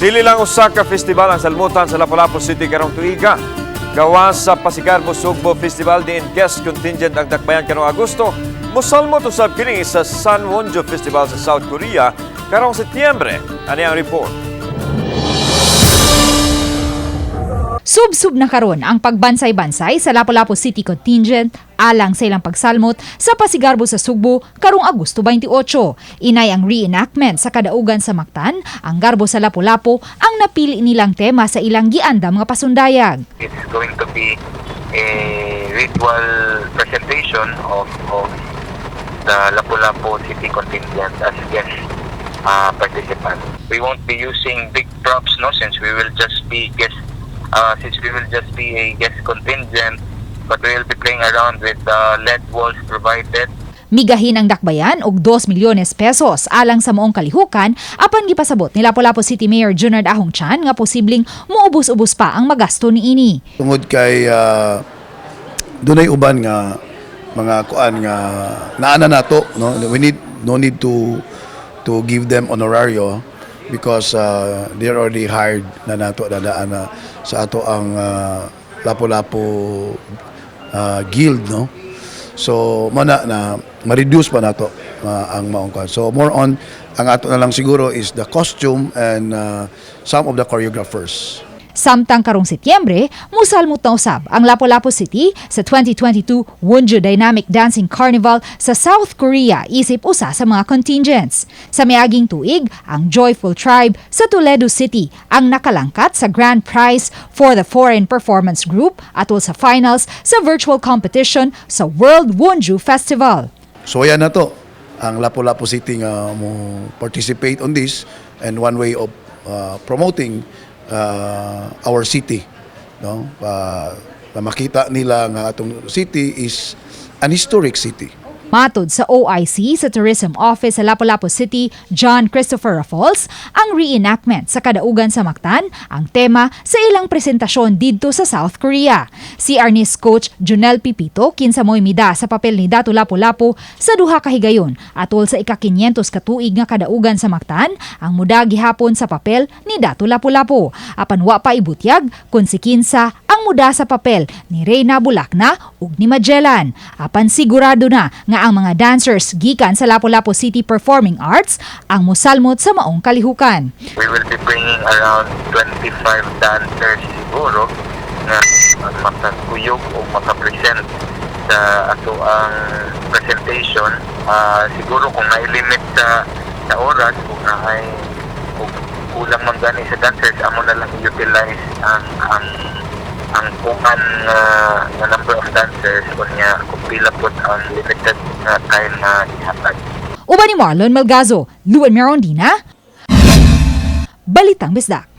Dili lang usa ka festival ang salmutan sa Lapu-Lapu City karong tuiga. Gawas sa Pasigarbo Sugbo Festival diin guest contingent ang dakbayan karong Agosto, mosalmot usab kini sa San Wonjo Festival sa South Korea karong Setyembre. Ani ang report. Sub-sub na karon ang pagbansay-bansay sa Lapu-Lapu City Contingent alang sa ilang pagsalmot sa Pasigarbo sa Sugbo karong Agosto 28. Inay ang reenactment sa kadaugan sa Mactan, ang garbo sa Lapu-Lapu ang napili nilang tema sa ilang giandam nga pasundayag. It's going to be a ritual presentation of the Lapu-Lapu City contingent as guest participants. We won't be using big props, no, since we will just be a guest contingent, but we will be playing around with the LED walls provided. Migahin ang dakbayan og 2 milyones pesos alang sa maong kalihukan, apan gipasabot ni Lapu-Lapu City Mayor Junard Ahong Chan nga posibleng muubos-ubos pa ang magasto niini. Tungod kay dunay uban nga mga kuan nga naa na nato, no, we need no need to give them honorario because they're already hired na nato na daan na sa ato ang Lapu-Lapu Guild, no? So mana na ma-reduce pa nato ang maong kuan. So more on ang ato na lang siguro is the costume and some of the choreographers. Samtang karong Setyembre, musalmot na usab ang Lapu-Lapu City sa 2022 Wonju Dynamic Dancing Carnival sa South Korea isip usa sa mga contingents. Sa miaging tuig, ang Joyful Tribe sa Toledo City ang nakalangkat sa grand prize for the Foreign Performance Group atol sa finals sa virtual competition sa World Wonju Festival. So yan na to ang Lapu-Lapu City nga mo participate on this and one way of promoting our city, no, na makita nila nga atong city is an historic city. Matod sa OIC sa Tourism Office sa Lapu-Lapu City, John Christopher Rafols, ang reenactment sa kadaugan sa Mactan ang tema sa ilang presentasyon didto sa South Korea. Si Arnis coach Junel Pipito, kinsa mo'y mida sa papel ni Datu Lapu-Lapu sa duha ka higayon atol sa ika-500 katuig nga kadaugan sa Mactan, ang muda gihapon sa papel ni Datu Lapu-Lapu. Apan wa pa ibutyag kung si kinsa ang muda sa papel ni Reyna Bulakna ug ni Magellan. Apan sigurado na nga ang mga dancers gikan sa Lapu-Lapu City Performing Arts ang musalmot sa maong kalihukan. We will be bringing around 25 dancers siguro nga makakuyog o makapresent sa ato ang presentation. Siguro kung na-limit sa oras, kung naay kung kulang man gani sa dancers, amo na lang i-utilize ang kuan nga number of dancers unya kung pila pod ang limited nga time na ihatag. Uban ni Marlon Malgazo, Luan Mirondina, Balitang Bisdak.